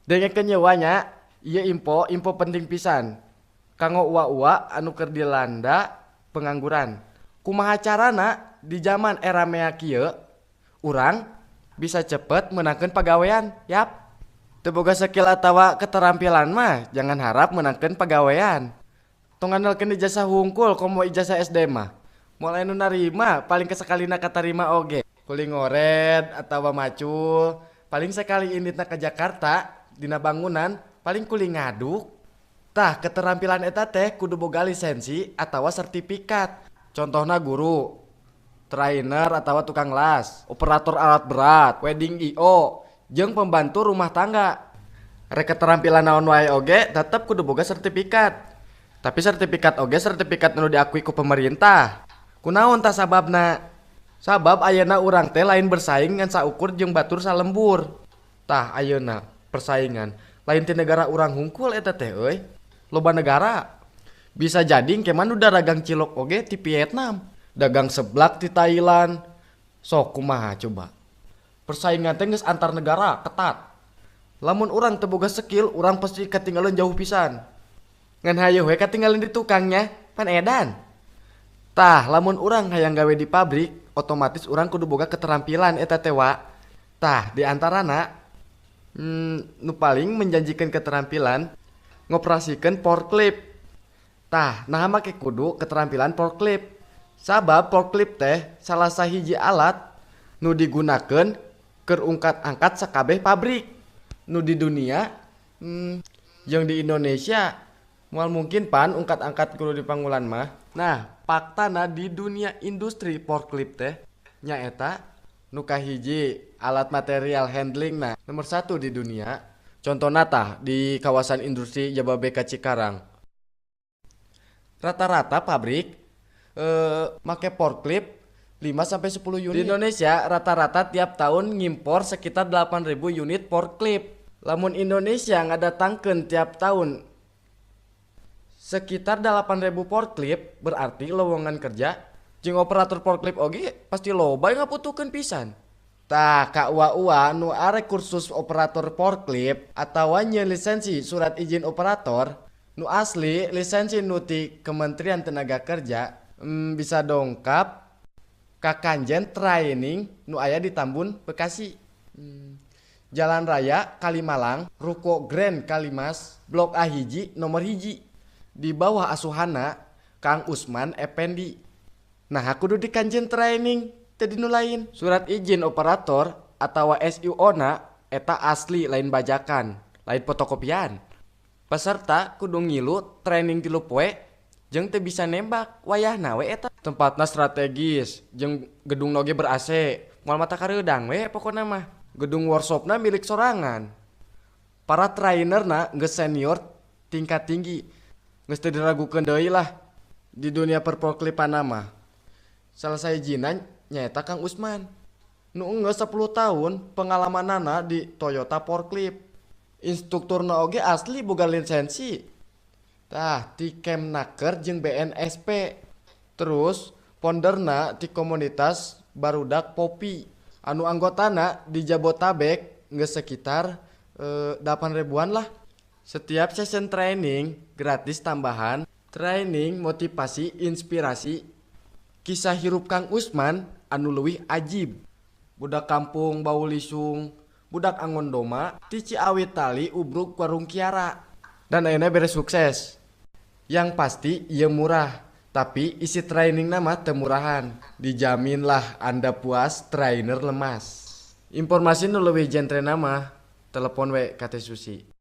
Dengekeun ye wa nya, ieu info, info penting pisan. Kanggo ua-ua anu keur dilanda pengangguran. Kumaha carana di zaman era mea kieu urang bisa cepet meunangkeun pagawean, yap. Teu boga skill atawa keterampilan mah jangan harap meunangkeun pagawean. Tong ngandalkeun ijazah hungkul komo ijazah SD mah. Moal aya nu narima paling kesakalina katarima oge. Kuli ngored atawa macul, paling sakali inditna ka Jakarta dina bangunan paling kuli ngaduk. Tah keterampilan eta teh kudu boga lisensi atawa sertifikat. Contohna guru, trainer atawa tukang las, operator alat berat, wedding IO, jeung pembantu rumah tangga. Rek keterampilan naon wae oge tetep kudu boga sertifikat. Tapi sertifikat oge sertifikat nu diakui ku pemerintah. Kunaon tah sababna? Sabab ayeuna urang teh lain bersaing ngan saukur jeung batur salembur. Tah ayeuna persaingan lain ti negara urang hungkul eta teh euy. Loba negara. Bisa jadi engke mah nu daragang cilok oge ti Vietnam, dagang seblak ti Thailand. Sok kumaha coba. Persaingan teh geus antar negara ketat. Lamun urang teu boga skill, urang pasti katinggalan jauh pisan. Ngan hayu we katinggalan di tukangnya, pan edan. Tah, lamun urang hayang gawe di pabrik, otomatis urang kudu boga keterampilan eta teh wa. Tah, di antarana nu paling menjanjikan keterampilan ngoperasikeun forklift. Tah, naha make kudu keterampilan forklift? Sabab forklift teh salah sahiji alat nu digunakeun keur ungkat-angkat sakabeh pabrik nu di dunia, jeung di Indonesia moal mungkin pan ungkat-angkat kudu dipangulan mah. Nah, faktana di dunia industri forklift teh nyaeta nu kahiji alat material handling na nomor 1 di dunia. Contohna tah di kawasan industri Jababeka Cikarang. Rata-rata pabrik make forklift 5 sampai 10 unit. Di Indonesia rata-rata tiap tahun ngimpor sekitar 8.000 unit forklift. Lamun Indonesia ngadatangkeun tiap tahun sekitar 8.000 forklift, berarti lowongan kerja jeung operator forklift oge pasti loba yang ngabutuhkeun pisan. Tah, ka ua-ua nu arek kursus operator forklift atawa nyieun lisensi surat izin operator nu asli lisensi nu ti Kementerian Tenaga Kerja, bisa dongkap ka Kanjen Training nu aya di Tambun, Bekasi. Jalan Raya Kalimalang, Ruko Grand Kalimas, Blok A hiji, nomor 1. Di bawah asuhana Kang Usman Effendi. Nah, kudu di Kanjen Training teu di nu lain. Surat izin operator atawa SIO na eta asli lain bajakan, lain fotokopian. Peserta kudu ngilu training 3 poe jeung teu bisa nembak wayahna we eta. Tempatna strategis jeung gedung oge ber AC. Moal mata kareudang we pokona mah. Gedung workshopna milik sorangan. Para trainerna geus senior tingkat tinggi. Geus teu diragukeun deui lah di dunia perforkliftan mah. Salah sahijina nyaeta Kang Usman. Nu geus 10 tahun pengalamanana di Toyota forklift. Instrukturna oge asli boga lisensi. Tah, ti Kemnaker jeung BNSP. Terus founderna ti komunitas Barudak Popi. Anu anggotana di Jabotabek geus sekitar 8.000-an lah. Setiap session training gratis tambahan training motivasi inspirasi kisah hirup Kang Usman anu leuwih ajib. Budak kampung bau lisung, budak angon doma, ti Ciawi tali ubrug warung Kiara. Dan ayeuna beres sukses. Yang pasti ieu murah, tapi isi training nama teu murahan. Dijaminlah Anda puas, trainer lemas. Informasi nu leuwih jentre nama, telepon we ka Teh Susi.